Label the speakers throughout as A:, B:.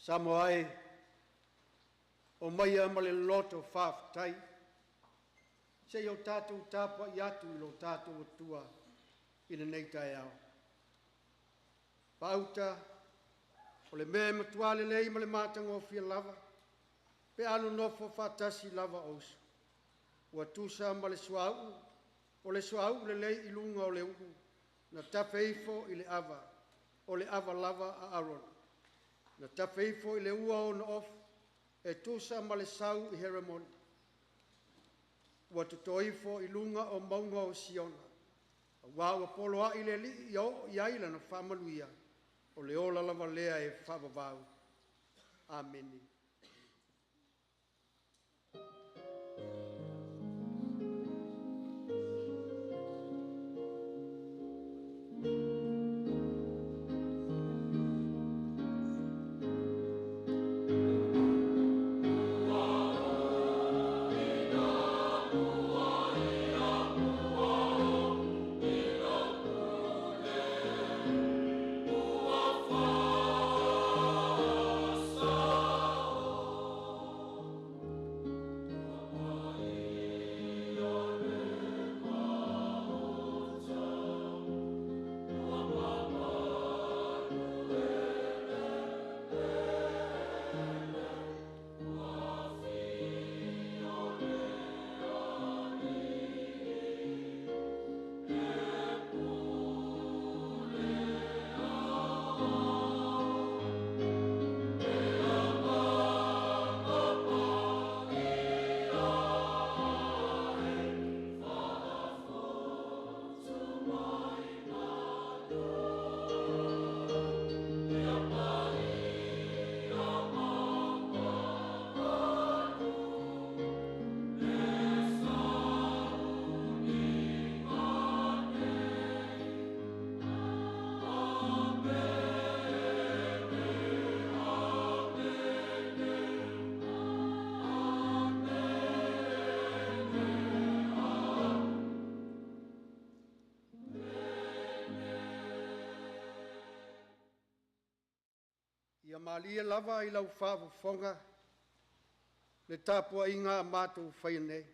A: Samoa e, omaia ma le loto faafetai seia o tatou tapuai atu i lo tatou Atua i lenei taeao. Paauta, o le mea e matua lelei ma le matagofie lava, pe a nonofo faatasi lava o uso. Ua tusa ma le suauu, o le suauu lelei i luga o le ulu, na tafe ifo i le ava, o le ava lava a Arona. Na tafe ifo i le ua ona ofi, e tusa ma le sau i Heremoni. Ua toto ifo i luga o mauga o Siona, auā ua poloai le Alii ia oo i ai lana faamanuia, o le ola lava lea e faavavau. Amene. Ia malie lava i lau faafofoga le tapuaiga a matou faia nei,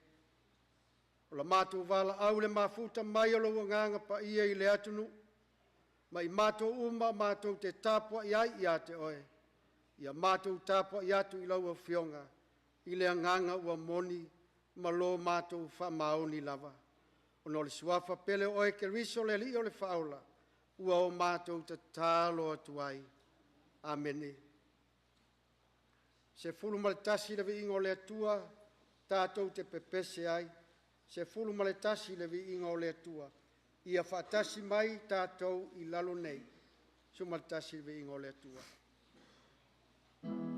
A: o la matou valaau i le mafuta mai o lou Agaga Paia i le atunuu ma i matou uma matou te tapuai ai ia te Oe, ia matou tapuai atu i lau Afioga i le agaga ua moni ma lo matou faamaoni lava. Ona o le suafa pele o Oe Keriso le Alii o le Faaola, ua o matou tatalo atu ai. Amene. 11 le viiga o le Atua, tatou te pepese ai. 11 le viiga o le Atua, ia faatasi mai tatou i lalo nei. 11 le viiga o le Atua.
B: Mai tatou i lalo.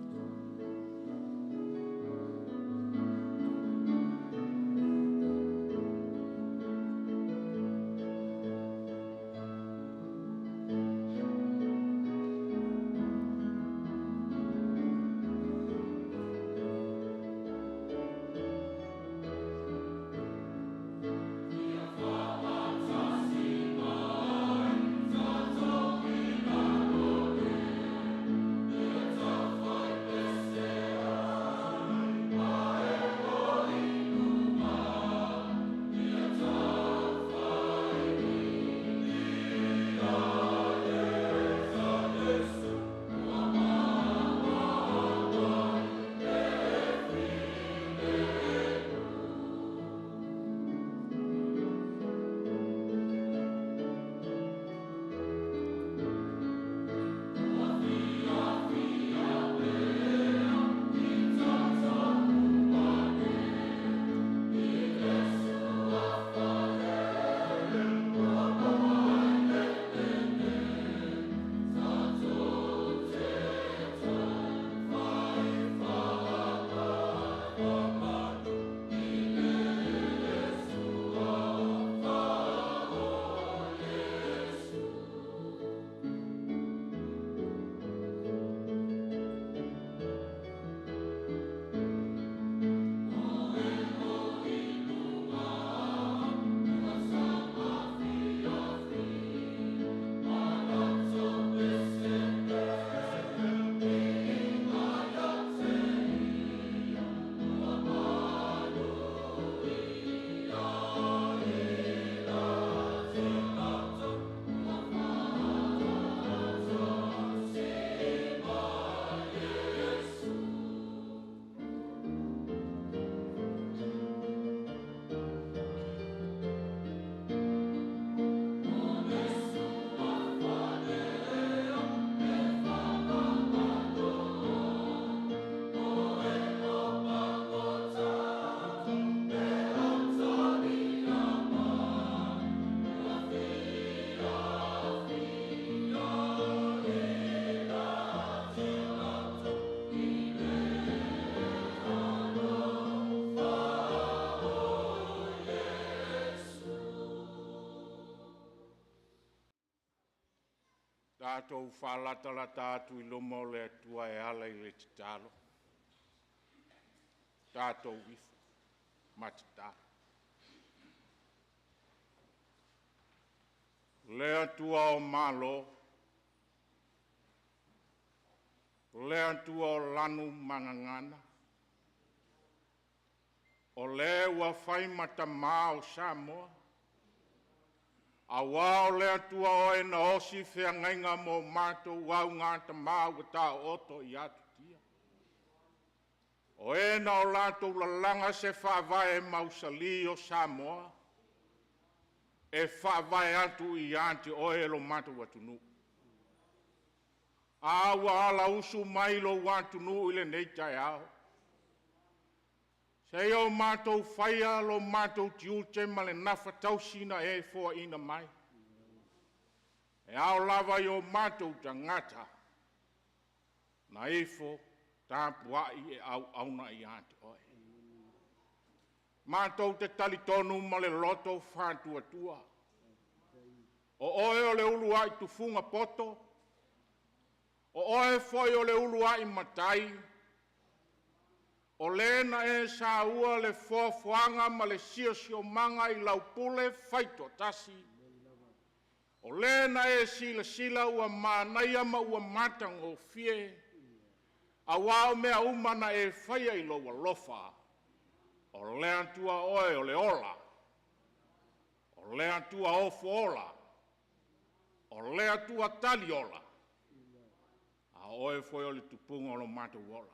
B: Tatou faalatalata atu i luma o le Atua e ala i le tatalo, tatou ifo ma tatalo. Le Atua o Malo, le Atua o lanu ma gagana, o Le ua fai ma Tamā o Samoa, aua o le Atua Oe na osi feagaiga mo matou augatama ua taooto i atutia. O e na o latou lalaga se faavae mausali o Samoa e faavae atu ia te Oe lo matou atunuu. A ua alausu mai lou atunuu i lenei taeao, se i o matou faia lo matou tiute ma le gafatausi na e foaina mai, e ao lava i o matou tagata ona ifo tapuai e auauna ia te Oe. Matou te talitonu ma le loto faatuatua, o Oe o le uluai tufuga poto, o Oe foi o le uluai Matai, o Le na e saua le foafoaga ma le siosiomaga i lau pule faitoatasi, o Le na e silasila ua manaia ma ua matagofie, aua o mea uma na e faia i lou alofa, o le Atua Oe o le ola, o le Atua ofoola, o le Atua taliola, a o Oe foi o le tupuga o lo matou ola.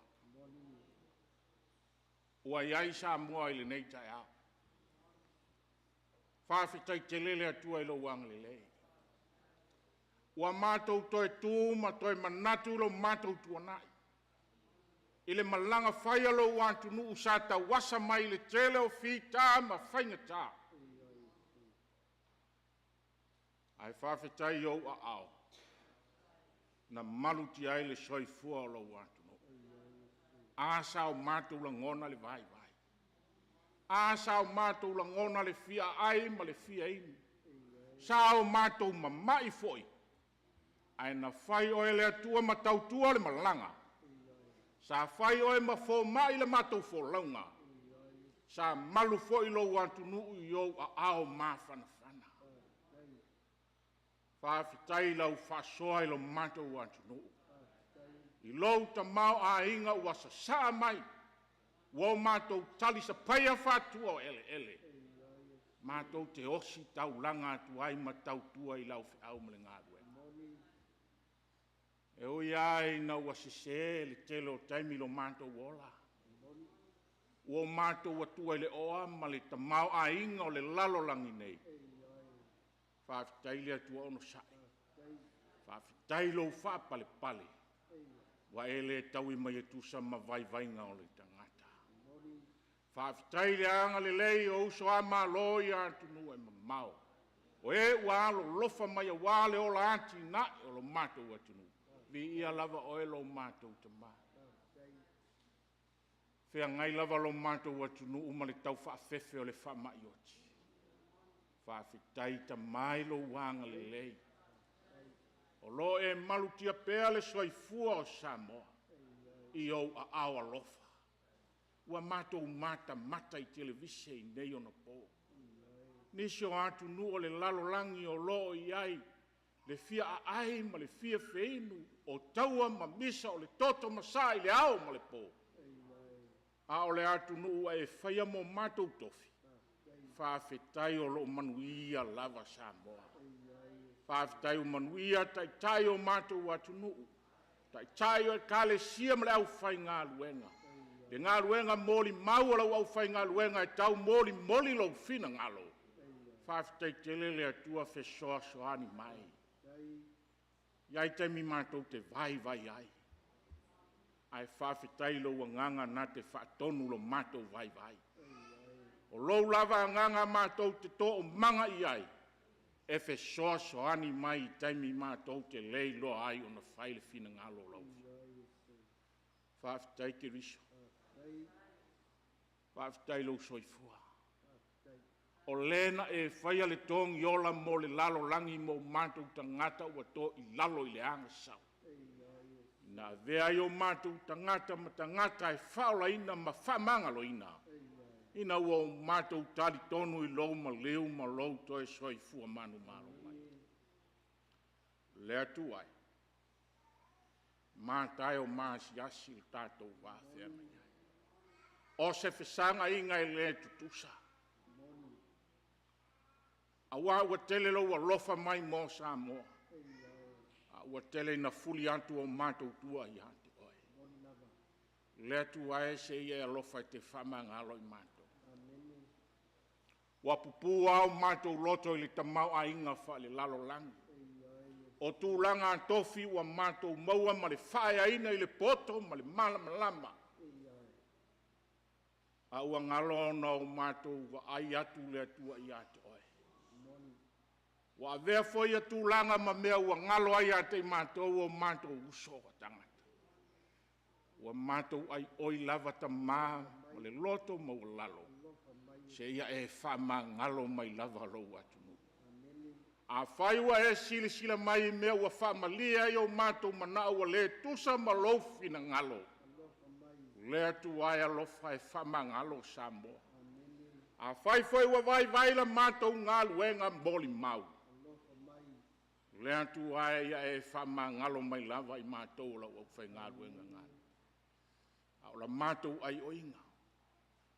B: Ua i ai Samoa i lenei taeao. Faafetai tele le Atua i lou agalelei, ua matou toe tu ma toe manatu i lo matou tuanai, i le malaga fai a lou atunuu sa tauasa mai i le tele o fita ma faigata. Ae faafetai i ou aao na malutia ai le soifua o lou atunuu. A sa o matou lagona le vaivai? A sa o matou lagona le fia aai ma le fia inu? Sa o matou mamai foi, ae na fai oe e le Atua ma tautua o le malaga. Sa fai oe ma fomai i le matou folauga. Sa malu foi lou atunuu i ou aao mafanafana. Faafetai i lau faasoa i lo matou atunuu, i lou tamaoaiga ua sasaa mai, ua o matou talisapaia fatua o eleele, matou te ositaulaga atu ai ma tautua i lau feau ma le galuega. E ui lava ina ua sese i le tele o taimi lo matou ola, ua matou atua i le oa ma le tamaoaiga o le lalolagi nei, faafetai i le Atua onosai, faafetai i lou faapalepale, ua e le taui mai e tusa ma vaivaiga o le tagata. Faafetai i le agalelei o uso a Malo i atunuu e mamao, o e ua alolofa mai aua le ola atinae o lo matou atunuu. Viia lava Oe lo matou Tama. E feagai lava lo matou atunuu ma le tau faafe o le faamai oti, faafetai Tama i lou agalelei, o lo o e malutia pea le soifua o Samoa i ou aao alofa. Ua matou matamata i televise i nei ona po, nisi o atunuu o le lalolagi o lo o i ai le fia aai ma le fia feinu, o taua ma misa, o le toto masaa i le ao ma le po, a o le atunuu ua e faia mo matou tofi, faafetai o lo o manuia lava Samoa. Faafetai ua manuia Taitai o matou atunuu, Taitai o Ekalesia ma le aufaigaluega, le galuega molimau a lau aufaigaluega e taumolimoli lou finagalo. Faafetai tele le Atua fesoasoani mai. E i ai taimi matou te vaivai ai, ae faafetai i lou Agaga na te faatonu lo matou vaivai. O lou lava Agaga matou te toomaga i ai e fesoasoani mai i taimi matou te le iloa ai ona fai le finagalo o lau Afioga. Faafetai Keriso, faafetai i lou soifua. O lē na e faia le togiola mo le lalolagi mo o matou tagata ua toilalo i le agasau, ina avea ai o matou tagata ma tagata e faaolaina ma faamagaloina, ina ua o matou talitonu i lou maliu ma lou toe soifua manumalo mai. Le Atua e, mata e o maasiasi lo tatou va feagai ai, o se fesagaiga e le tutusa, aua ua tele lou alofa mai mo Samoa, a ua tele ina fuli atu o matou tua ia te Oe. Le Atua e, se i e alofa e te faamagalo i matou. Ua pupu lava o matou loto i le tamaoaiga faalelalolagi, o tulaga tofi ua matou maua ma le faaeaina i le popoto ma le malamalama, a ua galo ona o matou vaai atu le Atua ia te Oe. Ua avea foi ia tulaga ma mea ua galo ai ia te i matou o matou uso ma tagata. Ua matou aioi lava Tama ma le loto maualalo, seia e faamagalo mai lava lou atunuu. Afai ua e silasila mai i mea ua faamalie ai o matou manao ua le tusa ma lou finagalo, le Atua e alofa e faamagalo Samoa. Afai foi ua vaivai la matou galuega molimau, le Atua e, ia e faamagalo mai lava i matou o lau aufaigaluega galulue. A o la matou aioiga,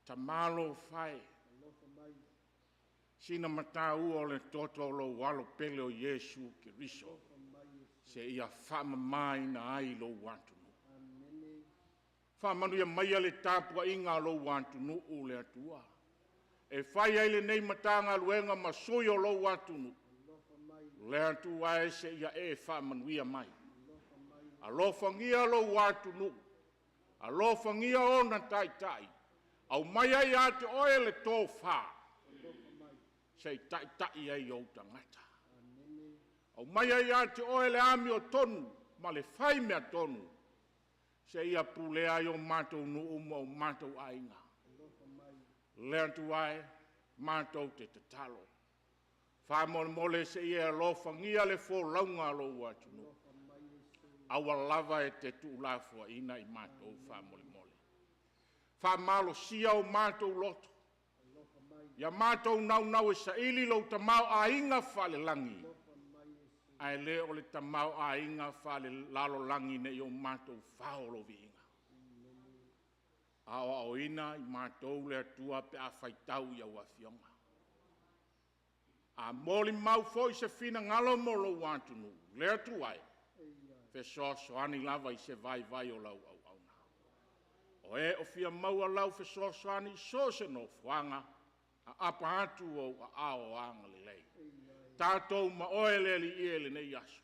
B: Tamalofa e, sina mataua o le toto o lou Alo pele o Iesu Keriso seia faamamaina ai lou atunuu. Faamanuia maia le tapuaiga a lou atunuu le Atua, e fai ai lenei Matagaluega ma sui o lou atunuu. Le Atua e, seia e faamanuia mai. Alofagia lou atunuu, alofagia ona taitai, aumaia ia te Oe le tofa se i taitai ai i ou tagata. Aumaia ia te Oe le amiotonu ma le fai amiotonu seia pulea ai o matou nuu ma o matou aiga. Le Atua e, matou te tatalo, faamolemole se i e alofagia le folauga a lou atunuu, aua lava e te tuulafoaiina i matou faamolemole. Faamalosia o matou loto, ia matou naunau e saili lou tamaoaiga faalelagi, ae le o le tamaoaiga faalelalolagi ina ia o matou fao lou viiga. Aoaoina i matou le Atua pe a faitau i au afioga. A molimau foi se finagalo mo lou atunuu, le Atua e, fesoasoani lava i se vaivai o lau auauna. O e o fia maua lau fesoasoani i so o se nofoaga, aapa atu ou aao agalelei. Tatou ma oe le Alii e i lenei aso,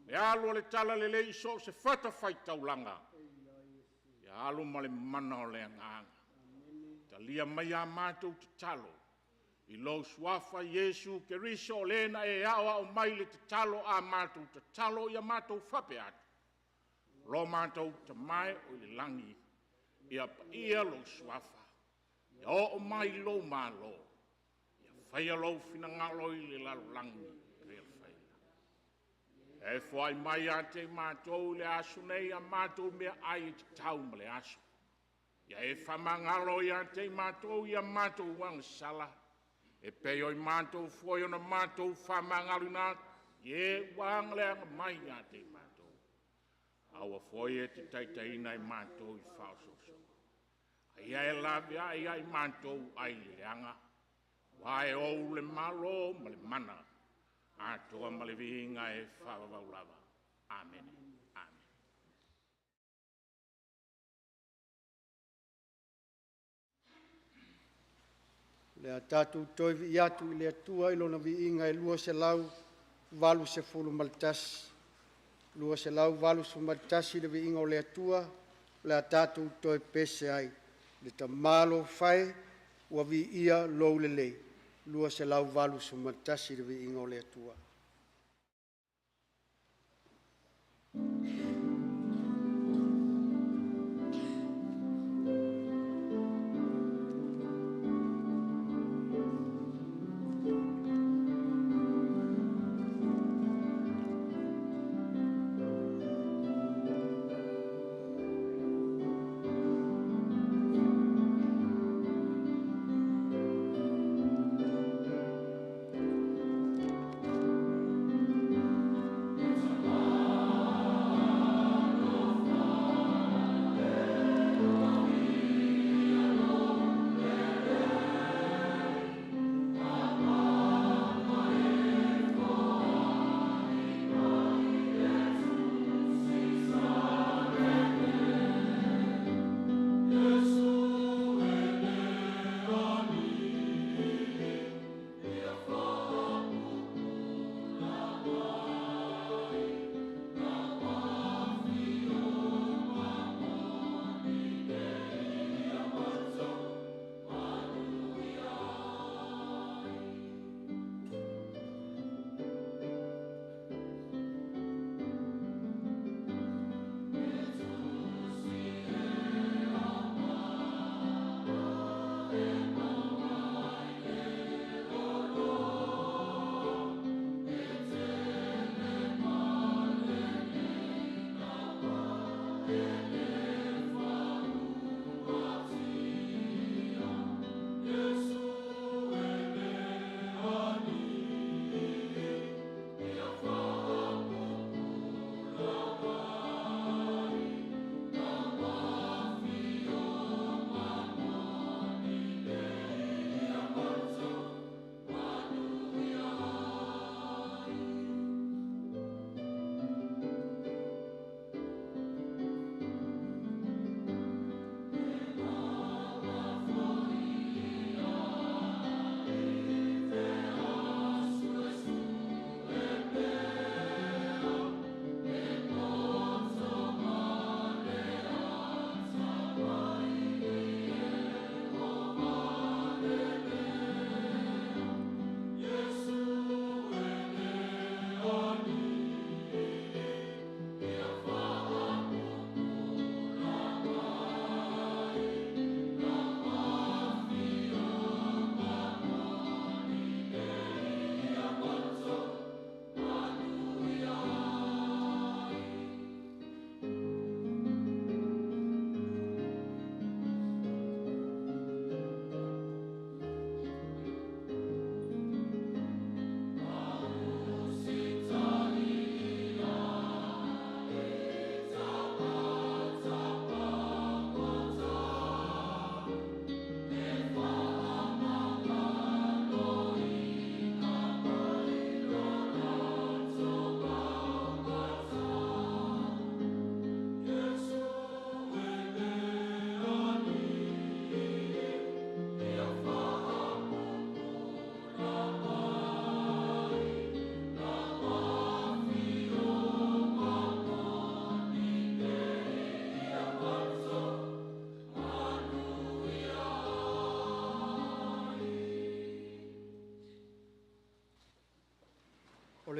B: le alu o le talalelei i so o se fatafaitaulaga, ia alu ma le mana o le Agaga. Talia maia a matou tatalo i lou Suafa Iesu Keriso o le na e aoao mai i le tatalo a matou tatalo ia matou faapea atu; Lo matou Tama e o i le lagi, ia paia lou Suafa, ia oo mai lou Malo, ia faia lou finagalo i le lalolagi e pei ona fai. E foai mai ia te i matou i le aso nei a matou meaai e tatau ma le aso. Ia e faamagalo ia te i matou ia matou agasala, e pei ona matou foi ona matou faamagaloina atu i e ua agaleaga mai ia te i matou. Aua foi e te taitaiina i matou i faaosoosoga, a ia e laveai ia i matou ai le leaga, aua e ou le Malo ma le mana, atoa ma le viiga e faavavau lava. Amene. Amene.
A: O le a tatou toe vii atu i le Atua i Lona viiga e 281, 281 le viiga o le Atua o le a tatou toe pese ai. Le tamalofa e, ua viia lou lelei. 281 le viiga o le Atua.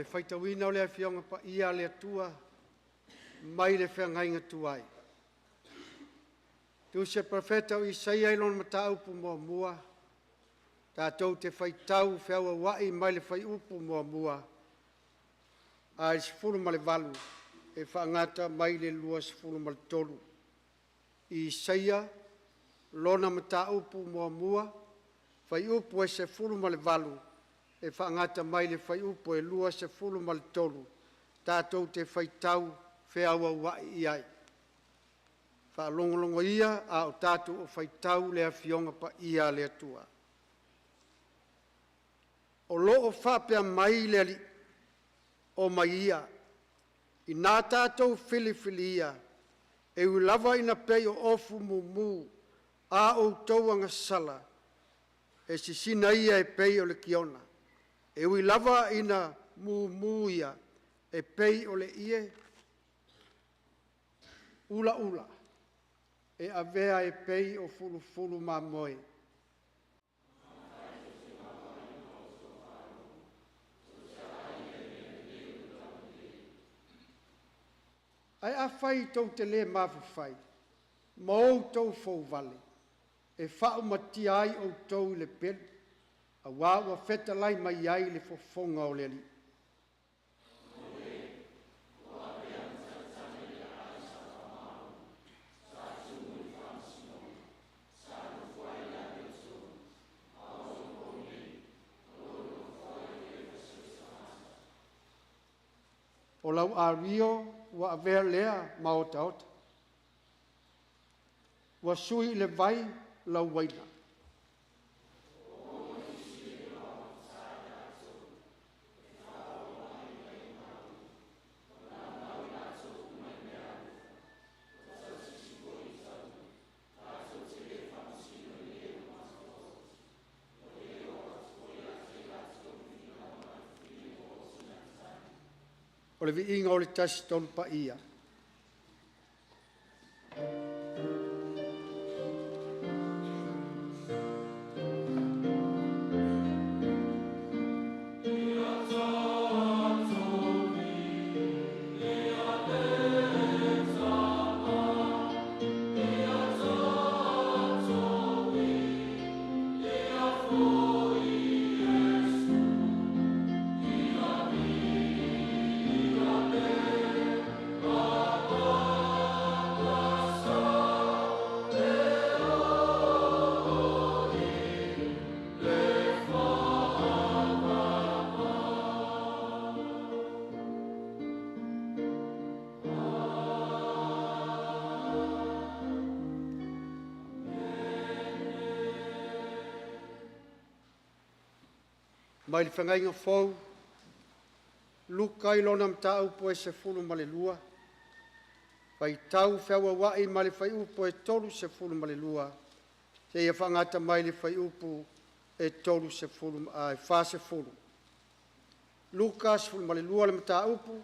A: O le faitauina o le Afioga Paia a le Atua mai le feagaiga tuai. Tusi a le Profeta o Isaia i lona mataupu muamua, tatou te faitau feauauai mai le fuaiupu 1 agai le 18 e faagata mai le 23. Isaia lona mataupu muamua, fuaiupu e 18 e faagata mai le fuaiupu e 23, tatou te faitau feauauai i ai. Faalogologo ia a o tatou faitau le Afioga Paia a le Atua. O lo o faapea mai le Alii, “Omai ia, ina tatou filifilia, e ui lava ina pei o ofu mumu a outou agasala, e sisina ia e pei o le tiona. E ui lava ina mumu ia e pei o le ie ulaula, e avea e pei o fulufulu mamoe.” Ae afai tou te le mafaufai ma outou fouvale, e faaumatia ai outou i le pelu, auā ua fetalai mai ai le fofoga o le Alii. O lau ario ua avea lea ma otaota, ua sui i le vai lau uaina. O le viiga o le Tasi Tolu Paia. Mai le Feagaiga Fou, Luka i lona mataupu e 12, faitau feauauai mai le fuaiupu e 32 seia faagata mai le fuaiupu e 30, a, e 40. Luka 12 le mataupu,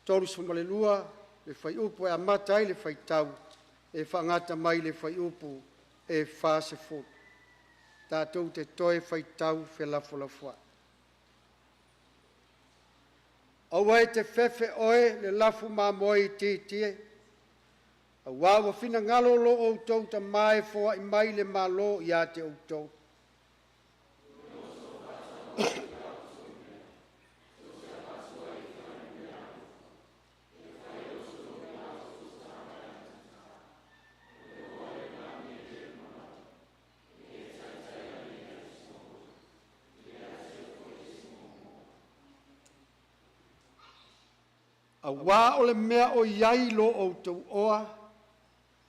A: 32 le fuaiupu e amata ai le faitau e faagata mai le fuaiupu e 40. Tatou te toe faitau felafolafoai. Aua e te fefe oe le lafu mamoe itiiti e, auā ua finagalo lo outou Tama e foai mai le Malo ia te outou. Auā o le mea o i ai lo outou oa,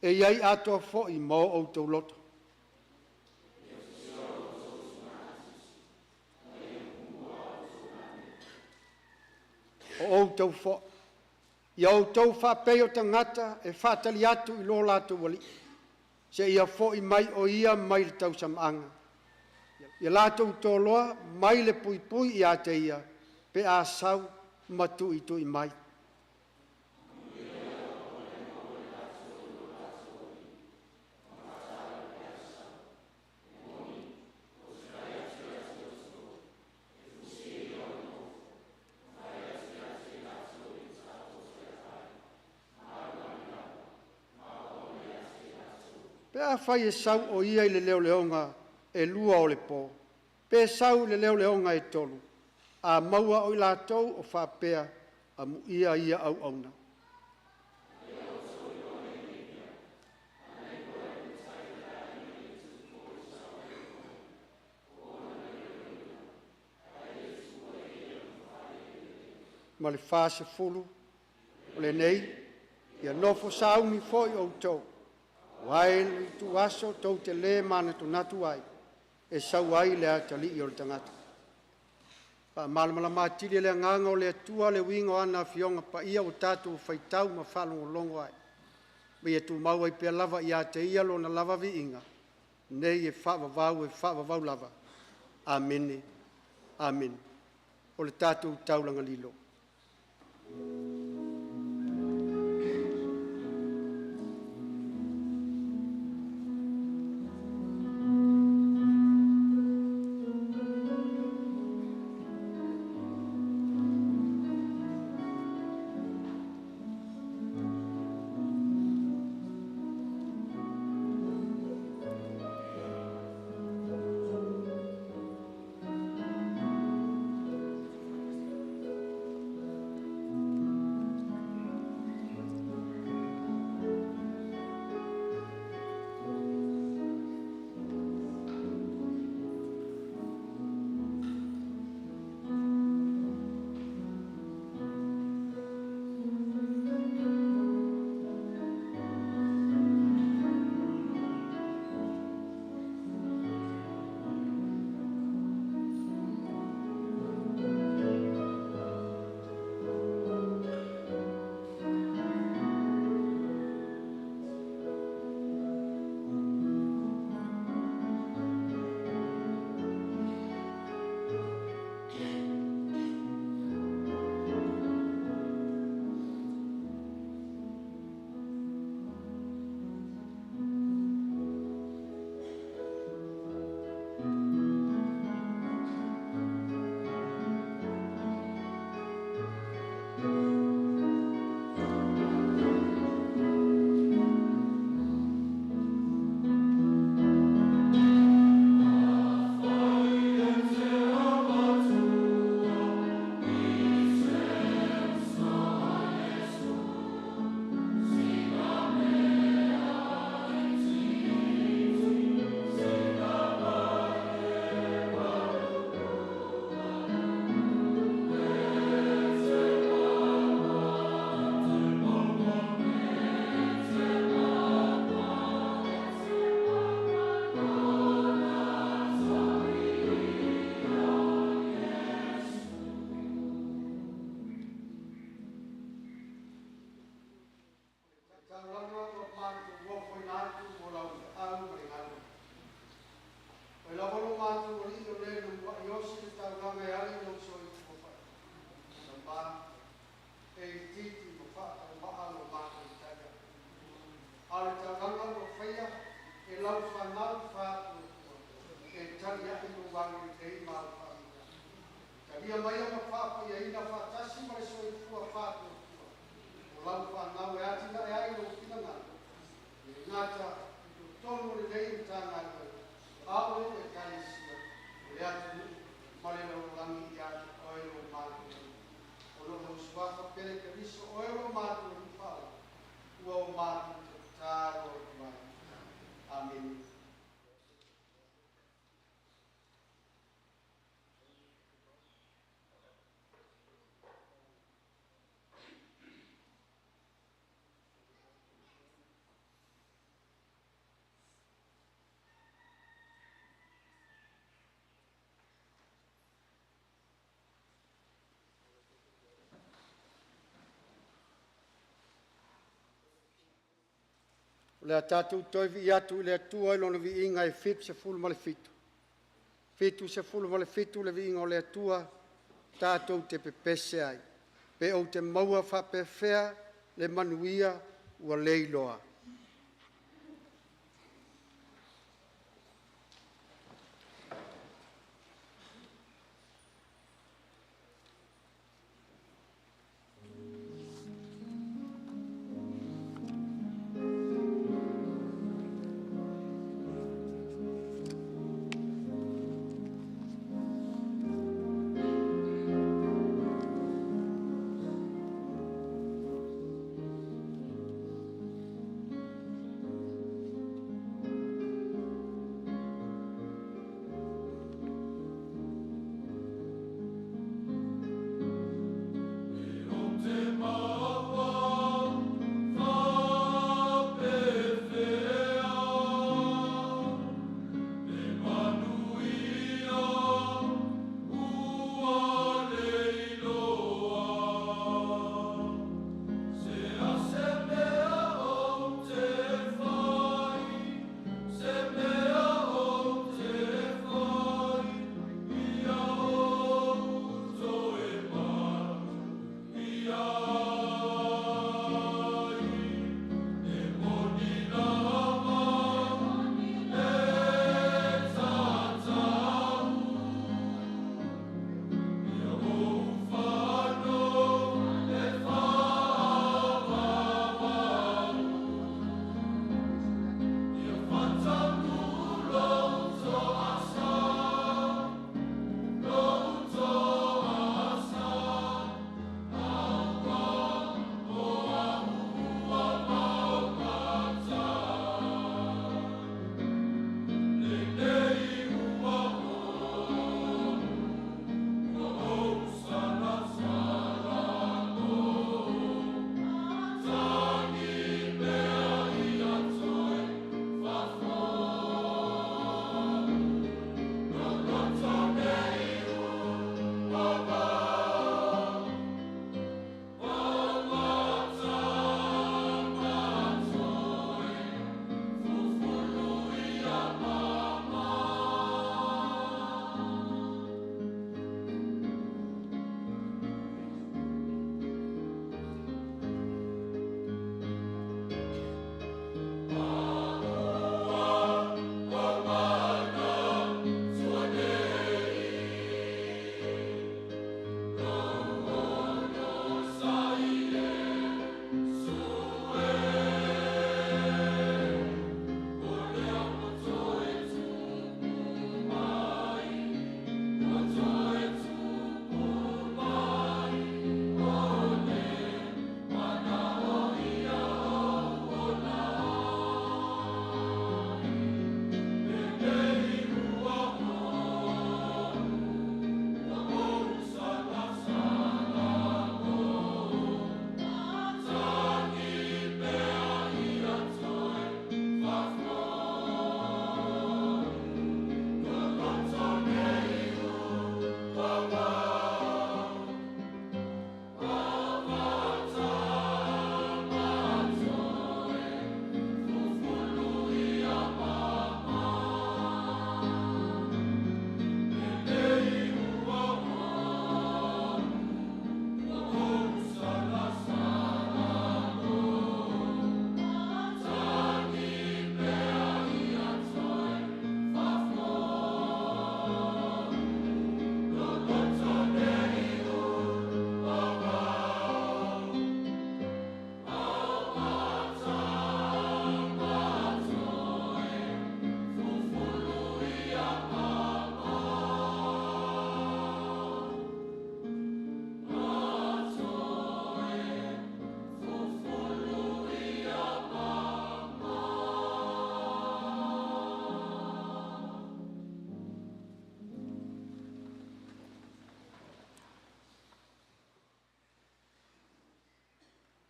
A: e i ai atoa foi ma o outou loto. O outou foi, ia outou faapei o tagata e faatali atu i lo latou alii, seia foi mai o ia mai le tausamaaga. Ia latou toloa mai le puipui ia te ia pe a sau ma tuitui mai. Pe afai e sau o ia i le leoleoga e lua o le po, pe sau i le leoleoga e tolu, a maua o i latou o faapea, amuia ia auauna. Ma le 40, o lenei, ia nofo sauni foi outou, aua e le ituaso tou te le manatunatu ai, e sau ai le Atalii o le tagata. Faamalamalama atili e le Agaga o le Atua le uiga o ana Afioga Paia ua tatou faitau ma faalogologo ai, ma ia tumau ai pea lava ia te Ia Lona lava viiga, nei e faavavau e faavavau lava. Amene. Amene. O le tatou taulaga lilo. Taulaga ua matou ofoina atu mo lau feau ma le galuega. O Oe lava lo matou Alii o Le na muai osi le taulaga e ala i lou soifua paia. Tama, e itiiti ma faataumaa lo matou Taiao. A o le taulaga ua faia e lau fanau faatuatua e tali ae i lou agalelei ma au faamanuiaga. Talia maia ma faapaiaina faatasi ma le soifua faatuatua o lau fanau e atinae ai lou finagalo, e le gata i totonu o lenei Matagaluega, a o le Ekalesia, o le atunuu ma le lalolagi ia te Oe lo matou Alii. Ona o lou Suafa pele Keriso o Oe lo matou Alii Faaola, ua o matou tatalo atu ai. Amene. O le a tatou toe vii atu i le Atua i Lona viiga e 77. 77 le viiga o le Atua, tatou te pepese ai, pe ou te maua faapefea le manuia ua le iloa.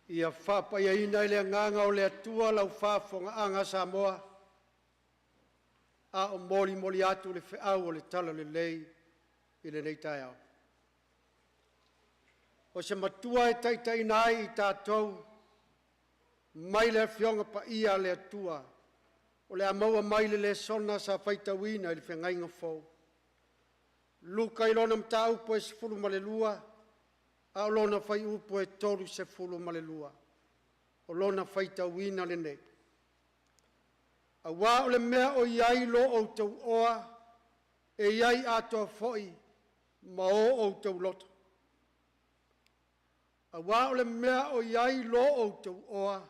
A: Ia faapaiaina e le Agaga o le Atua lau faafofogaaga Samoa, a o molimoli atu le feau o le Talalelei i lenei taeao. O se Matua e taitaiina ai i tatou mai le Afioga Paia a le Atua, o le a maua mai le lesona sa faitauina i le Feagaiga Fou. Luka i lona mataupu e 12, a o lona fuaiupu e 32. O lona faitauina lenei. Aua o le mea o i ai lo outou oa, e i ai atoa foi ma o outou loto. Aua o le mea o i ai lo outou oa,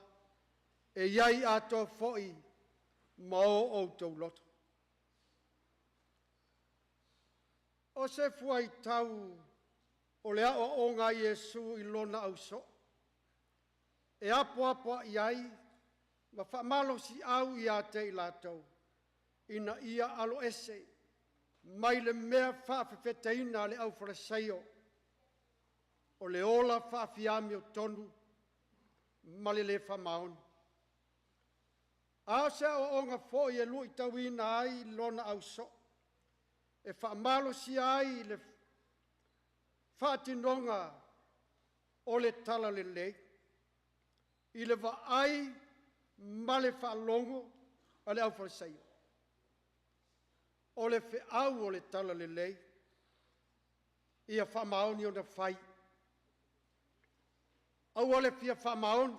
A: e i ai atoa foi ma o outou loto. O se fuaitau o le aoaoga a Iesu i lona ausoo, e apoapoai ai ma faamalosiau ia te i latou, ina ia aloese mai le mea faafefeteina a le aufalesaio, o le ola faafiamiotonu ma le le faamaoni. A o se aoaoga foi e luitauina ai lona ausoo, e faamalosia ai le faatinoga o le talalelei i le vaai ma le faalogo a le aufalesaio. O le feau o le talalelei, ia faamaoni ona fai. Aua le fia faamaoni,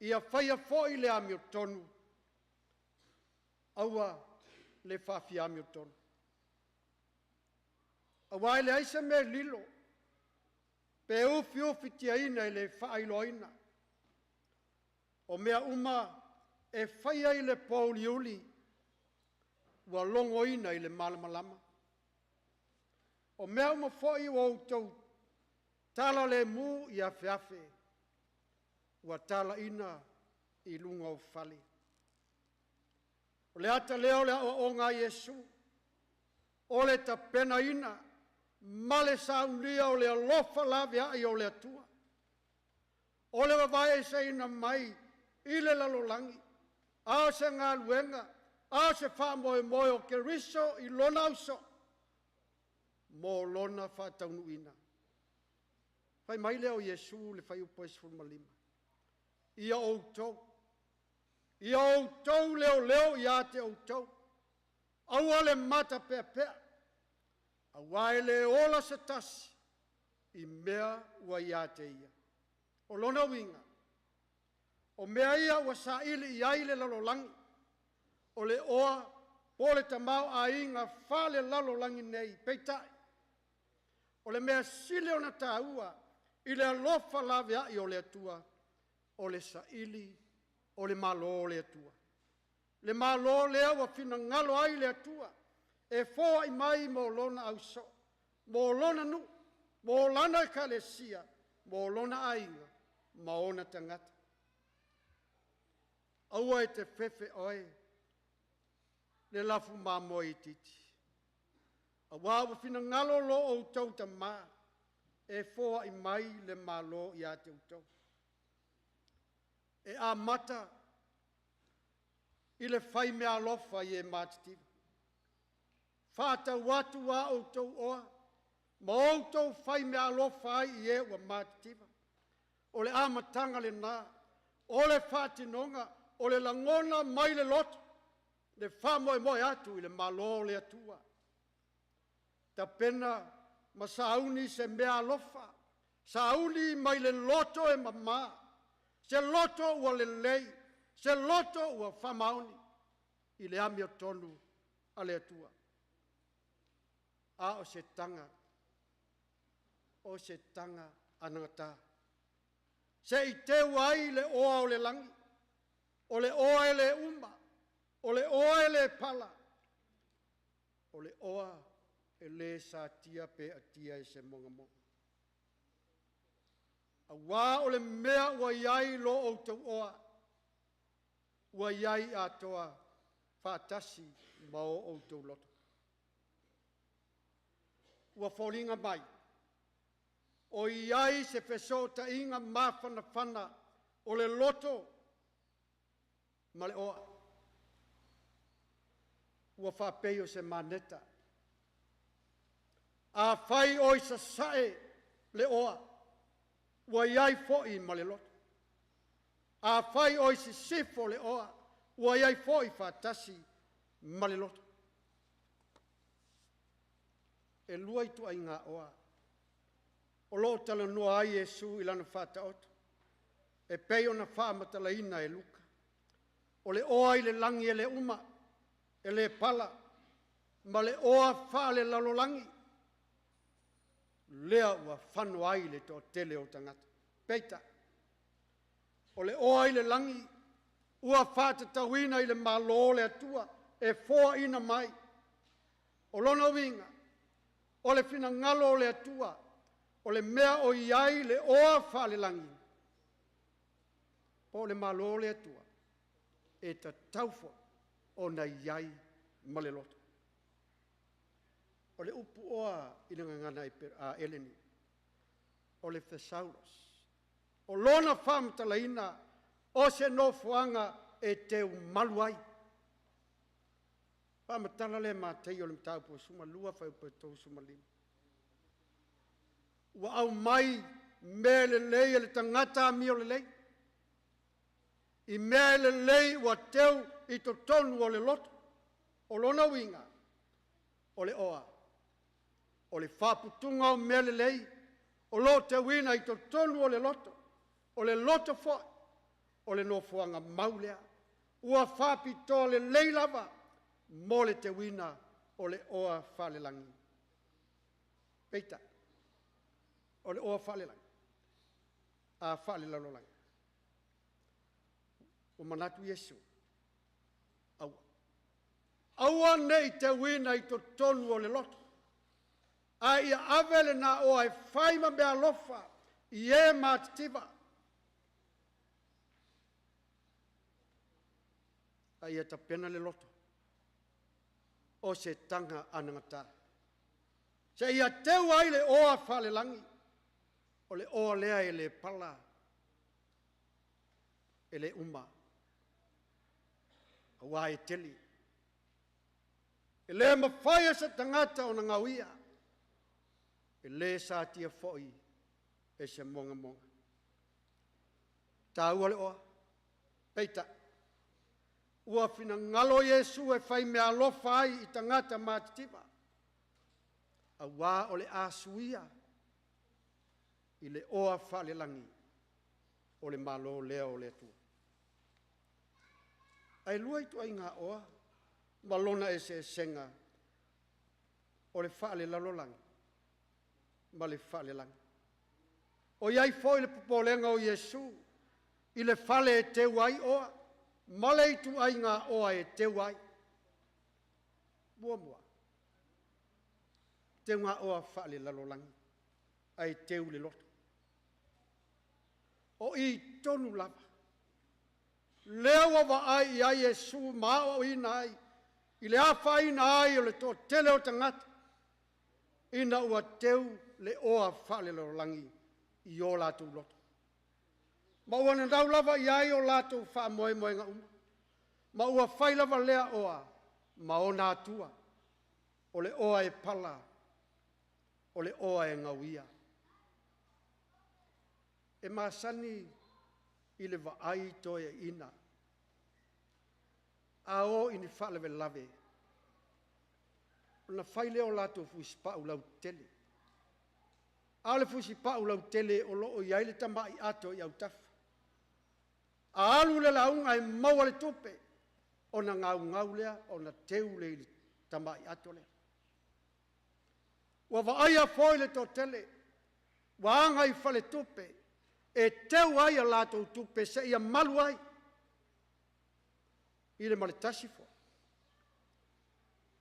A: ia faia foi le amiotonu, aua le faafiamiotonu. Aua e leai se mea e lilo, pe ufiufitiaina i le faailoaina. O mea uma e faia i le pouliuli, ua logoina i le malamalama. O mea uma foi ua outou talalemu i afeafe, ua talaina i luga o fale. O le ata lea o le aoaoga a Iesu, o le tapenaina ma le saunia o le alofa laveai o le Atua, o le vavaeeseina mai i le lalolagi, a o se galuega, a o se faamoemoe o Keriso i lona ausoo mo lona faataunuuina. Fai mai lea o Iesu i le fuaiupu 15, ia outou leoleo ia te outou, aua le matapeapea, aua e le ola se tasi i mea ua ia te ia. O lona uiga, o mea ia ua saili i ai le lalolagi, o le oa po o le tamaoaiga faalelalolagi nei, peitai, o le mea sili ona taua i le alofa laveai o le Atua, o le saili o le Malo o le Atua. Le Malo lea ua finagalo ai le Atua e foai mai mo lona ausoo, mo lona nuu, mo lana Ekalesia, mo lona aiga ma ona tagata. Aua e te fefe oe le lafu mamoe itiiti, aua ua finagalo lo outou Tama e foai mai le Malo ia te outou. E amata i le fai meaalofa i e matitiva. Faatau atu a outou oa ma outou fai meaalofa ai i e ua matitiva. O le amataga lena o le faatinoga o le lagona mai le loto, le faamoemoe atu i le Malo o le Atua. Tapena ma sauni se meaalofa, sauni mai le loto e mama, se loto ua lelei, se loto ua faamaoni i le amiotonu a le Atua. A o se taga, o se taga anagata, se i teu ai le oa o le lagi, o le oa e le uma, o le oa e le pala, o le oa e le satia pe atia e se mogamoga. Aua o le mea ua i ai lo outou oa, ua i ai atoa faatasi ma o outou loto. Ua foliga mai, O i ai se fesootaiga mafanafana o le loto ma le oa. Ua faapei o se maneta. Afai o i sasae le oa, ua i ai foi ma le loto. Afai o i sisifo le oa, ua i ai foi faatasi ma le loto. E lua ituaiga oa o lo o talanoa ai Iesu i lana Faataoto e pei ona faamatalaina e Luka. O le oa i le lagi e le uma, e le pala, ma le oa faalelalolagi, lea ua fano ai le toatele o tagata. Peitai, o le oa i le lagi ua faatatauina i le Malo o le Atua e foaina mai. O lona uiga, o le finagalo o le Atua, o le mea o i ai le oa faalelagi, po o le Malo o le Atua, e tatau foi ona i ai ma le loto. O le upu oa i le gagana a Eleni, o le thesaurus. O lona faamatalaina, o se nofoaga e teumalu ai. Faamatala lea Matei o le mataupu e 12 fuaiupu e 35. Ua aumai mea lelei e le tagata amiolelei, i mea lelei ua teu i totonu o le loto. O lona uiga, o le oa, o le faaputuga o mea lelei o lo o teuina i totonu o le loto. O le loto foi, o le nofoaga mau lea, ua faapitoa lelei lava mo le teuina o le oa faalelagi. Peitai, o le oa faalelagi, a faalelalolagi, ua manatu Iesu, aua, aua ne i teuina i totonu o le loto, a ia ave lena oa e fai ma meaalofa i e matitiva, a ia tapena le loto o se taga anagata, seia teu ai le oa faalelagi, o le oa lea e le pala, e le uma, aua e tele. E le mafai e se tagata ona gaoia, e le satia foi e se mogamoga. E taua le oa, peitai, ua finagalo Iesu e faimeaalofa ai i tagata matitiva, auā o le a suia i le oa faalelagi o le Malo lea o le Atua. Ae lua ituaiga oa ma lona eseesega o le faalelalolagi ma le faalelagi. O i ai foi le popolega o Iesu i le fale e teu ai oa ma le ituaiga oa e teu ai. Muamua, teugaoa faalelalolagi ae teu i le loto. O i tonu lava, lea ua vaai i ai Iesu ma aoaoina ai i le afaina ai o le toatele o tagata ina ua teu le oa faalelalolagi i o latou loto. Ma ua nanau lava i ai o latou faamoemoega uma, ma ua fai lava lea oa ma ona atua, o le oa e pala, o le oa e gauia. E masani i le vaai toeaiina, a o i ni faalavelave, ona fai lea o latou fusipau lautele. A o le fusipau lautele o lo o i ai le tamai ato i autafa. A alu le lauga e maua le tupe, ona gaugau lea ona teu lea i le tamai ato lea. Ua vaaia foi le toatele ua aga i faletupe e teu ai a latou tupe seia malu ai, i le ma le tasi foi,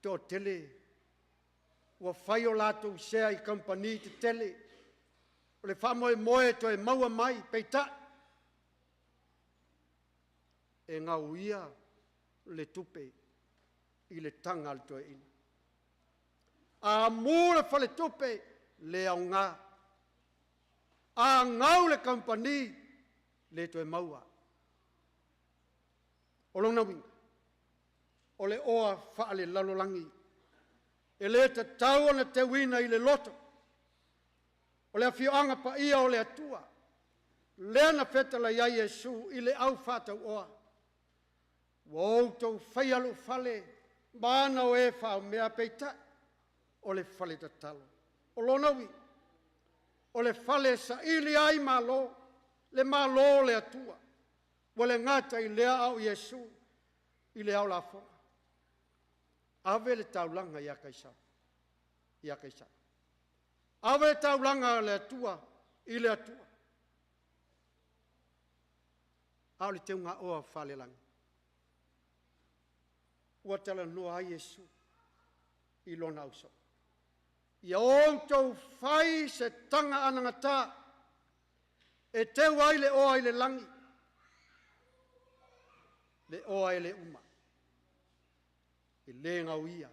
A: toatele ua fai o latou sea i kamupani tetele, o le faamoemoe e toe maua mai, peitai, e gaoia le tupe i le taga a le toeaina. A amu le faletupe, le aoga. A gau le kamupani, le toe maua. O lona uiga, o le oa faalelalolagi, e le tatau ona teuina i le loto, o le afioaga paia o le Atua, lea na fetalai ai Iesu i le au faatauoa, ua outou faia lou fale ma ana o e faomea, peitai, o le faletatalo. O lona uiga, o le fale e saili ai malo, le malo o le Atua. Ua le gata i lea a o Iesu i le ao lafoga. Ave le taulaga ia Kaisara, ia Kaisara. Ave le taulaga a le Atua i le Atua. A o le teugaoa faalelagi, ua talanoa ai Iesu i lona ausoo. Ia outou fai se taga anagata e teu ai le oa i le lagi, le oa e le uma, e le gaoia,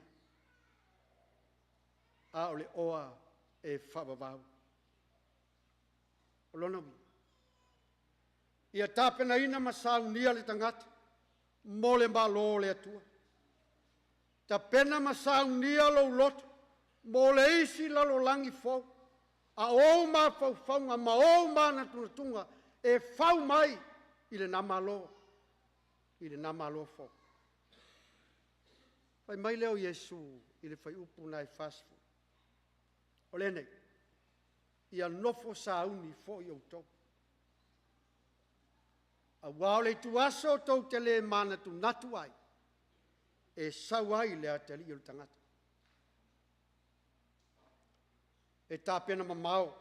A: a o le oa e faavavau. O lona uiga, ia tapenaina ma saunia le tagata mo le Malo o le Atua. Tapena ma saunia lou loto mo le isi lalolagi fou, a o ou mafaufauga ma ou manatunatuga e fau mai i lena Malo, i lena Malo fou. Fai mai lea o Iesu i le fuaiupu lena e 40, o lenei, ia nofo sauni foi outou, aua o le ituaso tou te le manatunatu ai, e sau ai le Atalii o le tagata. E tapena mamao,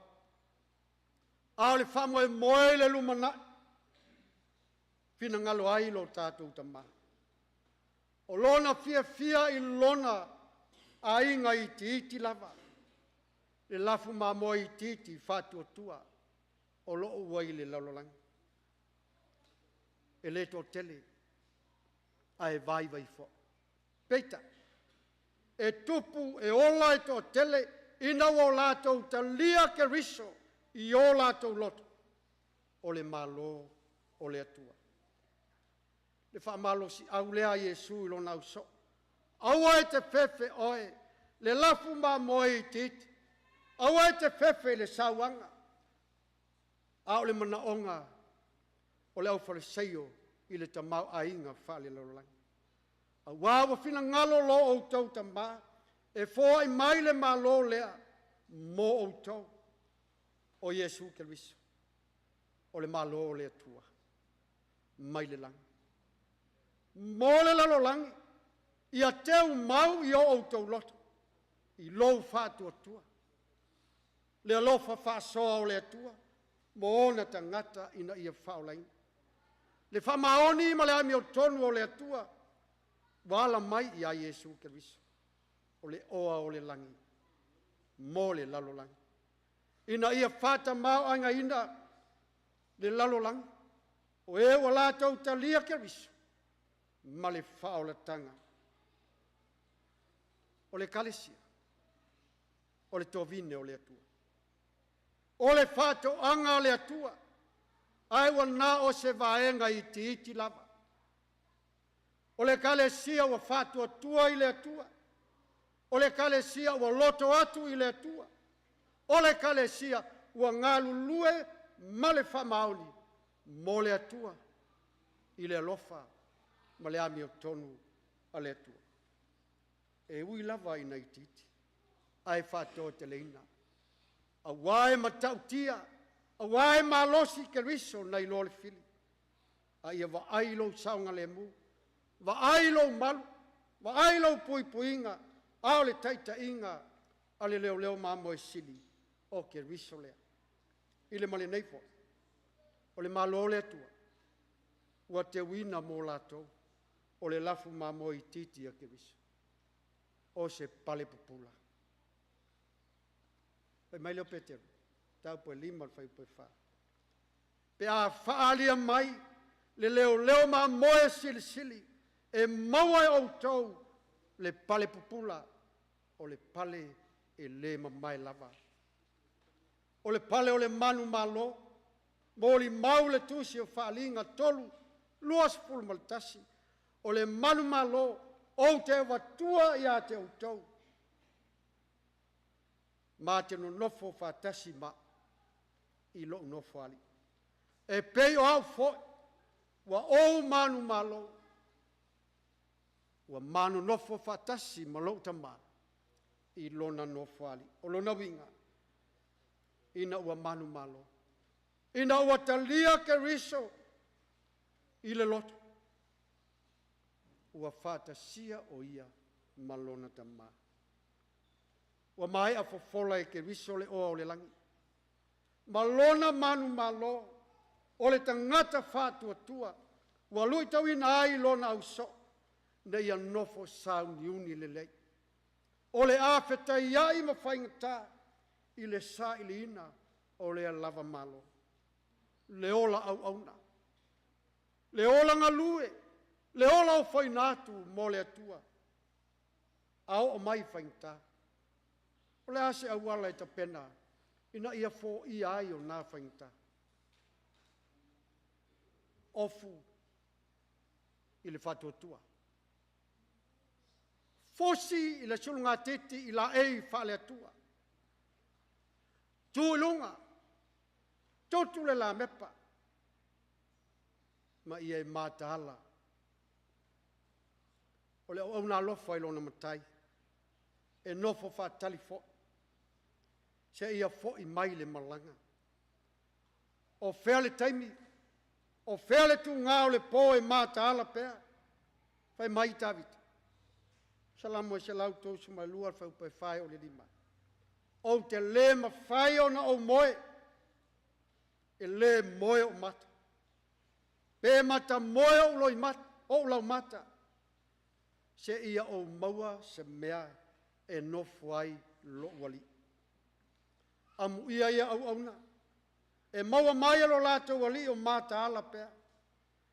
A: a o le faamoemoe i le lumanai, finagalo ai lo tatou Tama. O lona fiafia i lona aiga itiiti lava, le lafu mamoe itiiti faatuatua o lo o ua i le lalolagi. E le toatele, ae vaivai foi. Peitai, e tupu e ola e toatele ina ua o latou talia Keriso i o latou loto, o le Malo o le Atua. Le faamalosiau lea a Iesu i lona ausoo, aua e te fefe oe le lafu mamoe itiiti, aua e te fefe i le sauaga, a o le manaoga o le aufalesaio i le tamaoaiga faalelalolagi. Aua ua finagalo lo outou Tama e foai mai le Malo lea mo outou, o Iesu Keriso o le Malo o le Atua mai le lagi. Mo le lalolagi, ia teu mau i o outou loto i lou faatuatua, le alofa faasoa o le Atua mo ona tagata ina ia faaolaina. Le faamaoni ma le amiotonu o le Atua ua ala mai ia Iesu Keriso, o le oa o le lagi mo le lalolagi, ina ia faatamaoaigaina le lalolagi, o e ua latou talia Keriso ma le faaolataga. O le Ekalesia, o le tovine o le Atua. O le faatoaga a le Atua, ae ua na o se vaega itiiti lava. O le Ekalesia ua faatuatua i le Atua. O le Ekalesia ua loto atu i le Atua. O le Ekalesia ua galulue ma le faamaoni mo le Atua i le alofa ma le amiotonu a le Atua. E ui lava ina itiiti, ae faatoateleina, aua e matautia, aua e malosi Keriso nai lo le fili. A ia vaai lou saogalemu, vaai lou malu, vaai lou puipuiga, a o le taitaiga a le leoleo mamoe sili, o Keriso lea. I le ma lenei foi, o le Malo o le Atua, ua teuina mo latou, o le lafu mamoe itiiti a Keriso, o se palepupula. Fai mai lea o Peteru, mataupu e 5 i le fuaiupu e 4, pe a faaalia mai le leoleo mamoe silisili, e maua e outou le palepupula, o le pale e le mamae lava. O le pale o le manumalo, molimau le tusi o Faaliga 3:21, o le manumalo ou te avatua ia te outou, ma te nonofo faatasi ma au i lou nofoalii. E pei o au foi ua ou manumalo, ua ma nonofo faatasi ma lou Tama i lona Nofoalii. O lona uiga, ina ua manumalo, ina ua talia Keriso i le loto, ua faatasia o Ia ma lona Tama. Ua maea fofola e Keriso le oa o le lagi, ma lona manumalo, o le tagata faatuatua, ua luitauina ai lona ausoo, ina ia nofo sauniuni lelei. O le a fetaiai ma faigata i le sailiina o lea lava Malo. Le ola auauna, le ola galue, le ola ofoina atu mo le Atua, a oo mai faigata, o le a se auala e tapena ina ia foia ai ona faigata? Ofu i le faatuatua. Fusi i le sulugatiti i laei faale-Atua. Tu i luga, tutu le lamepa ma ia e mataala o le auauna alofa i lona Matai, e nofo faatali foi seia foi mai le malaga. O fea le taimi, o fea le tuga o le po e mataala pea? Fai mai Tavita, Salamo 132 fuaiupu 4 e oo i le 5, ou te le mafai ona ou moe, e le moe ou mata, pe matamoe ou loimata, ou laumata, seia ou maua se mea e nofo ai lou alii. Amuia ia auauna e maua mai e lo latou Alii o mataala pea.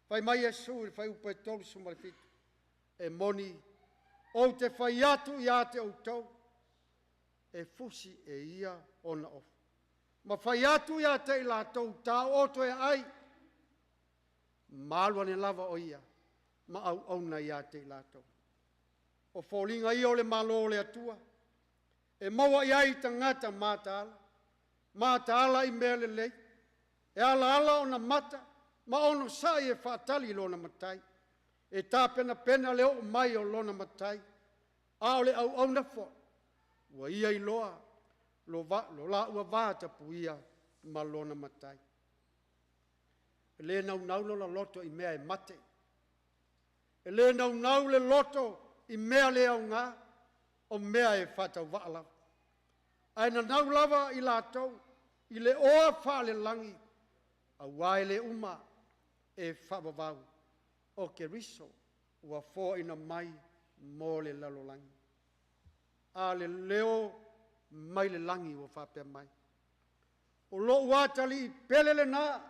A: Fai mai Iesu i le fuaiupu 37, e moni, ou te fai atu ia te outou, e fusi e ia ona ofu, ma fai atu ia te i latou, taooto e aai, ma alu ane lava o ia ma auauna ia te i latou. O foliga ia o le Malo o le Atua, e maua i ai tagata mataala, mataala i mea lelei, e alaala ona mata ma onosai e faatali lona Matai. E tapenapena le oo mai o lona Matai, a o le auauna foi, ua ia iloa lo, va, lo laua vatapuia ma lona Matai. E le naunau lona loto i mea e mate, e le naunau le loto i mea le aoga, o mea e faatauvaa lava, ae nanau lava i latou i le oa faalelagi, aua e le uma, e faavavau, o Keriso ua foaina mai mo le lalolagi. A le leo mai le lagi ua faapea mai, o lou atalii pele lena,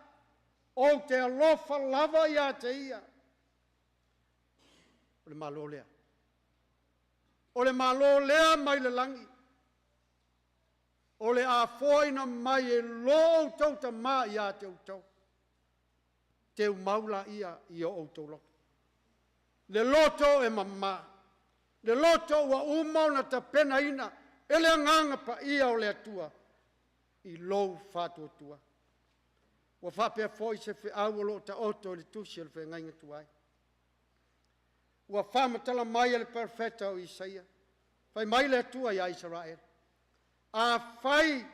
A: ou te alofa lava ia te ia. O le Malo lea. O le Malo lea mai le lagi, o le a foaina mai e lo outou Tama ia te outou. Teumau laia i o outou loto. Le loto e mama, le loto ua uma ona tapenaina e le Agaga Paia o le Atua i lou faatuatua. Ua faapea foi se feau o lo o taoto i le tusi o le feagaiga tuai. Ua faamatala mai e le Perofeta o Isaia, fai mai le Atua ia Isaraelu, afai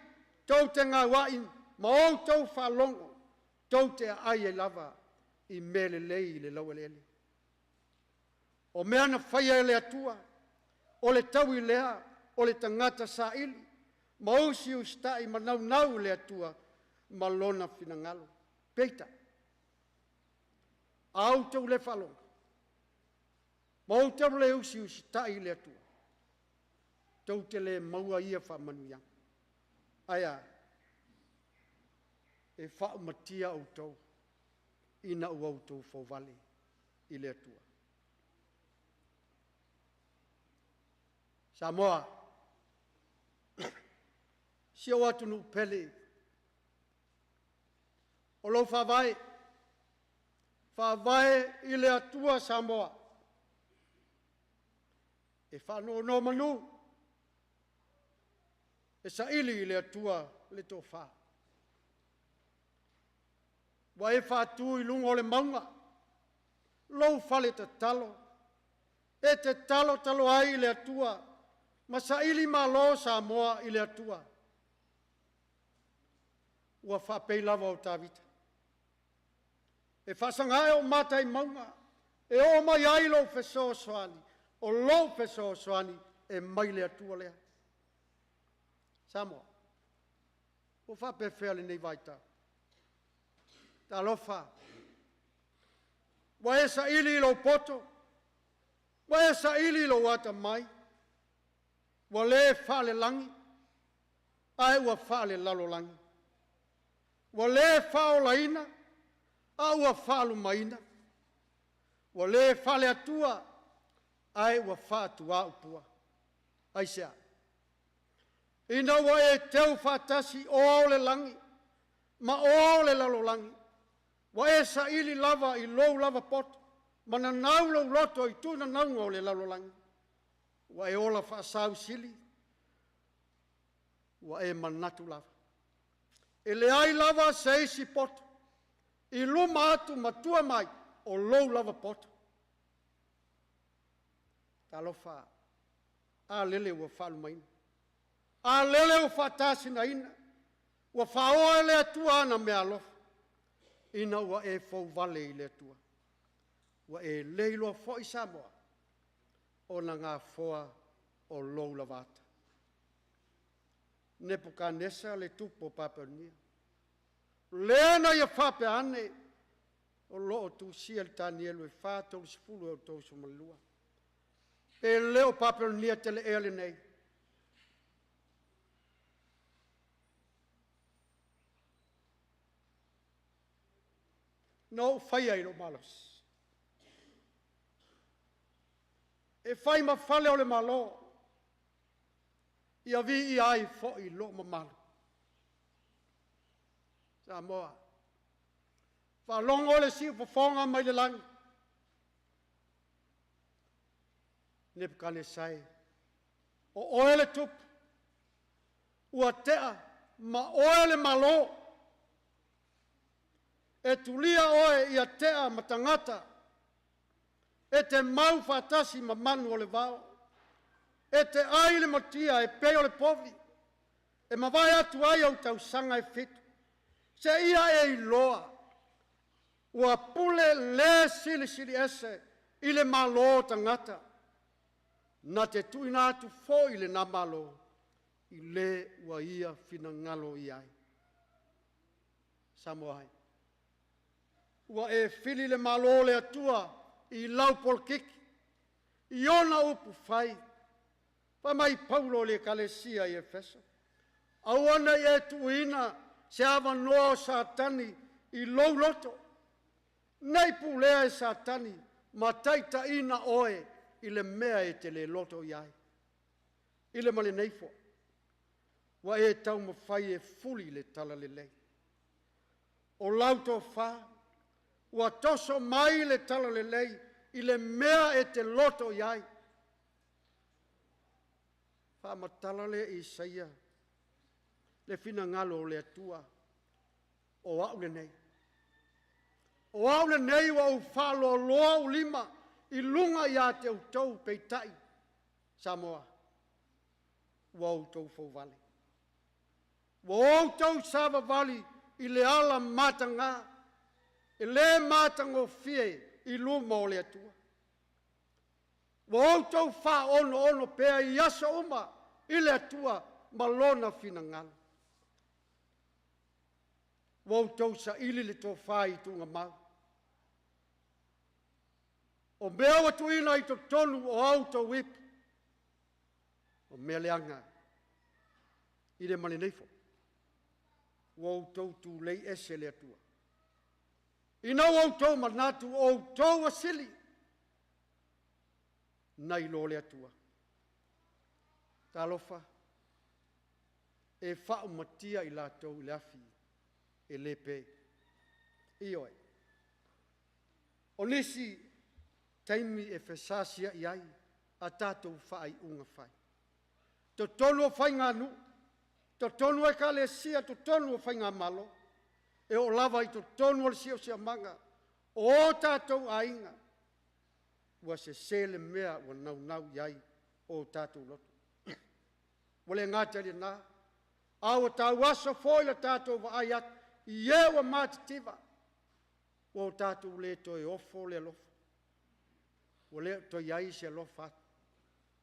A: tou te gauai ma outou faalogo, tou te aai ai lava i mea lelei i le laueleele. O mea na faia e le Atua, o le taui lea o le tagata saili ma usiusitai ma naunau i le Atua ma lona finagalo. Peitai, a outou le faalogo, ma outou le usiusitai i le Atua, tou te le maua ia faamanuiaga. Ae a? E faaumatia outou ina ua outou fauvale i le Atua. Samoa, si ou atunuu pele, O lou faavae, faavae i le Atua Samoa, e faanonomanu, e saili i le Atua le tofa. Ua e faatu i luga o le mauga lou fale tatalo, e te talotalo ai i le Atua ma saili malo Samoa i le Atua. Ua faapei lava o Tavita, e faasaga ae ou mata i mauga, e oo mai ai lou fesoasoani, o lou fesoasoani e mai le Atua lea. Samoa, ua faapefea lenei vaitau? Talofa, ua e saili i lou poto, ua e saili i lou atamai, ua le faalelagi, ae ua faalelalolagi. Ua le faaolaina, a ua faalumaina. Ua le faale-Atua, ae ua faatuaupua. Aisea? Ina ua e teu faatasi o ao o le lagi ma ao o le lalolagi, ua e saili lava i lou lava poto ma nanau lou loto i tunanauga o le lalolagi, ua e ola faasausili, ua e manatu lava, e leai lava se isi poto i luma atu ma tua mai o lou lava poto. Talofa, a lele ua faalumaina, a lele ua faatasinaina, ua faoa e le Atua ana meaalofa, ina ua e fouvale i le Atua. Ua e le iloa foi Samoa, ona gafoa o lou lava ata. Nepukatanesa le tupu o Papelonia, lea na ia faapea ane, o lo o tusia i le Tanielu 4:30 e oo i le 32. Pe le o Papelonia tele ea lenei? Na ou faia i lou malosi, e fai ma fale o le Malo, ia viia ai foi lou mamalu. Samoa, faalogo le siufofoga mai le lagi, Nepukatanesa e, o oe le tupu, ua tea ma oe le Malo. E tulia oe ia tea ma tagata, e te mau faatasi ma manu o le vao, e te ai le matia e pei o le povi, e mavae atu ai ou tausaga e fitu, seia e iloa ua pule le Silisili Ese i le Malo o tagata, na te tuuina atu foi lena Malo i le ua ia finagalo i ai. Samoa e, ua e fili le Malo o le Atua i lau polokiki, i ona upu fai. Fai mai Paulo i le Ekalesia i Efeso, aua ne i e tuuina se avanoa o Satani i lou loto, ne i pulea e Satani ma taitaiina oe i le mea e te le loto i ai. I le ma lenei foi, ua e taumafai e fuli le talalelei. O lau tofa, ua toso mai le talalelei i le mea e te loto i ai. Faamatala lea e Isaia le finagalo o le Atua, o au lenei. O au lenei ua ou faaloaloa ou lima i luga ia te outou, peitai Samoa, ua outou fouvale. Ua outou savavali i le ala mataga, e le matagofie i luma o le Atua. Ua outou faaonoono pea i aso uma i le Atua ma Lona finagalo. Ua outou saili le tofa i tuugamau. O mea ua tuuina i totonu o a outou ipu, o mea leaga. I le ma lenei foi, ua outou tulei ese le Atua. Ina ua outou manatu o outou ua sili nai lo le Atua. Talofa, e faaumatia i latou i le afi e le pe. Ioe. O nisi taimi e fesasiai ai a tatou faaiuga fai. Totonu o faiganuu, totonu o Ekalesia, totonu o faigamalo, e oo lava i totonu o le siosiomaga o o tatou aiga, ua sese le mea ua naunau i ai o tatou loto. Ua le gata i lena, a ua tauaso foi le tatou vaai atu i e ua matitiva, ua o tatou le toe ofo le alofa, ua le o toe i ai se alofa atu,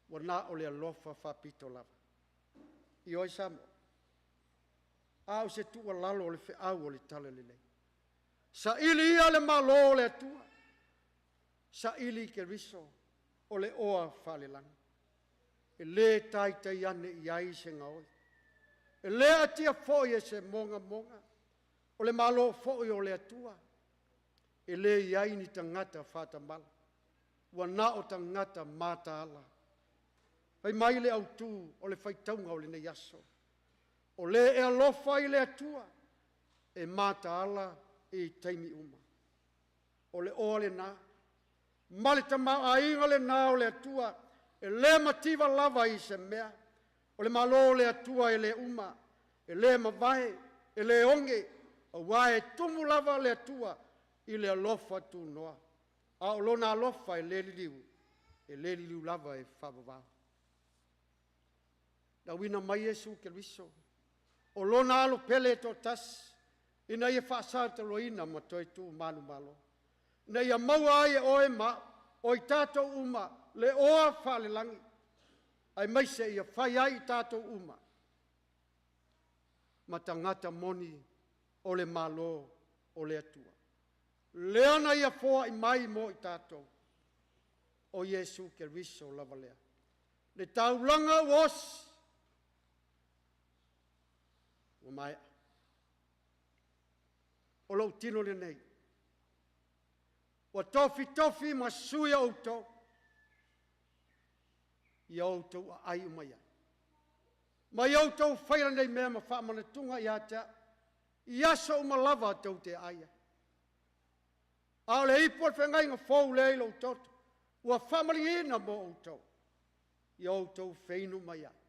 A: ua na o le alofa faapito lava. Ioe Samoa, a o se tuualalo o le feau o le Talalelei, saili ia le Malo o le Atua, saili Keriso o le oa falelagi. E le taitai ane i ai se gaoi, e le atia foi e se mogamoga. O le Malo foi o le Atua, e le i ai ni tagata faatamala, ua na o tagata mataala. Fai mai le autu o le faitauga o lenei aso, o le e alofa i le Atua, e mataala i taimi uma. O le oa lena, ma le tamaoaiga lena o le Atua, e le mativa lava i se mea. O le Malo o le Atua e le uma, e le mavae, e le oge, aua e tumu lava le Atua i le alofa tunoa, a o Lona alofa e le liliu, e le liliu lava e faavavau. Na auina mai Iesu Keriso, o Lona alo pele e toatasi, ina ia faasataloina ma toe tuumanumalo, ina ia maua ai e oe ma au, o i tatou uma, le oa faalelagi, aemaise ia fai ai i tatou uma ma tagata moni o le Malo o le Atua. Lea na ia foai mai mo i tatou, o Iesu Keriso lava lea. Le taulaga ua osi, ua maea. O lou tino lenei, ua tofitofi ma sui o outou, ia outou aai uma i ai, ma ia outou faia lenei mea ma faamanatuga ia te au, i aso uma lava tou te aai ai. A o le ipu o le feagaiga fou lea i lou toto, ua faamalieina mo outou, ia outou feinu mai ai,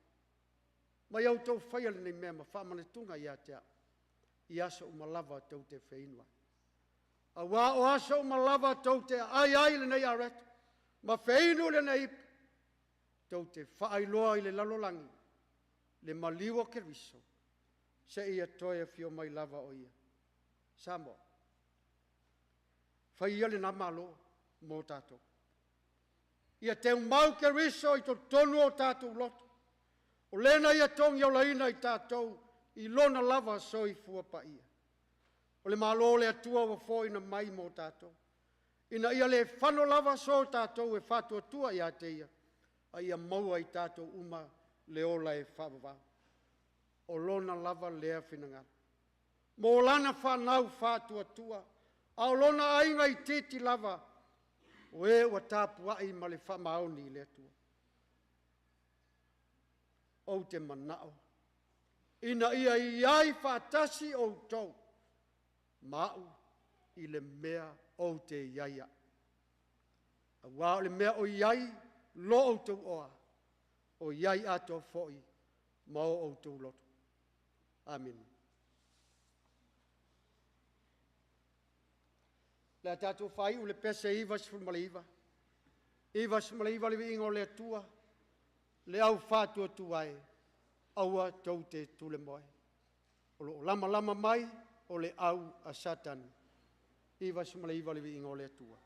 A: ma ia outou faia lenei mea ma faamanatuga ia te au, i aso uma lava tou te feinu ai. Aua o aso uma lava tou te aai ai i lenei areta, ma feinu i lenei ipu, tou te faailoa i le lalolagi le maliu o Keriso, seia toe afio mai lava o Ia. Samoa, fai ia lena Malo mo tatou. Ia teumau Keriso i totonu o tatou loto, o le na Ia togiolaina i tatou i lona lava soifua paia. O le Malo o le Atua ua foaiina mai mo tatou, ina ia le fano lava so tatou e faatuatua ia te Ia, a ia maua e i tatou uma le ola e faavavau. O Lona lava lea finagalo. Mo lana fanau faatuatua, a o lona aiga itiiti lava, o e ua tapuai ma le faamaoni i le Atua. Ou te manao ina ia i ai faatasi outou ma au i le mea ou te i ai au. Aua o le mea o i ai lo outou oa, o i ai atoa foi ma o outou loto. Amene. O le a tatou faaiu le pese 99, 99 le viiga o le Atua, le au faatuatua e, aua tou te tulemoe. O lo o lamalama mai o le au a Satani. 99 le viiga o le Atua.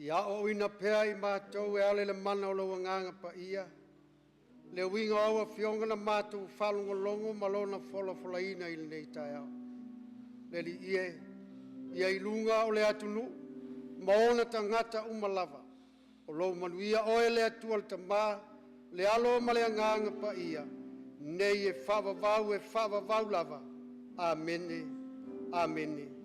A: Ia aoaoina pea i matou e ala i le mana o lou Agaga Paia le uiga o au Afioga na matou faalogologo ma Lona folafolaina i lenei taeao. Le Alii e, ia i luga o le atunuu ma ona tagata uma lava, o lou manuia, oe le Atua le Tama, le Alo ma le Agaga Paia, nei e faavavau, e faavavau lava. Amene. Amene.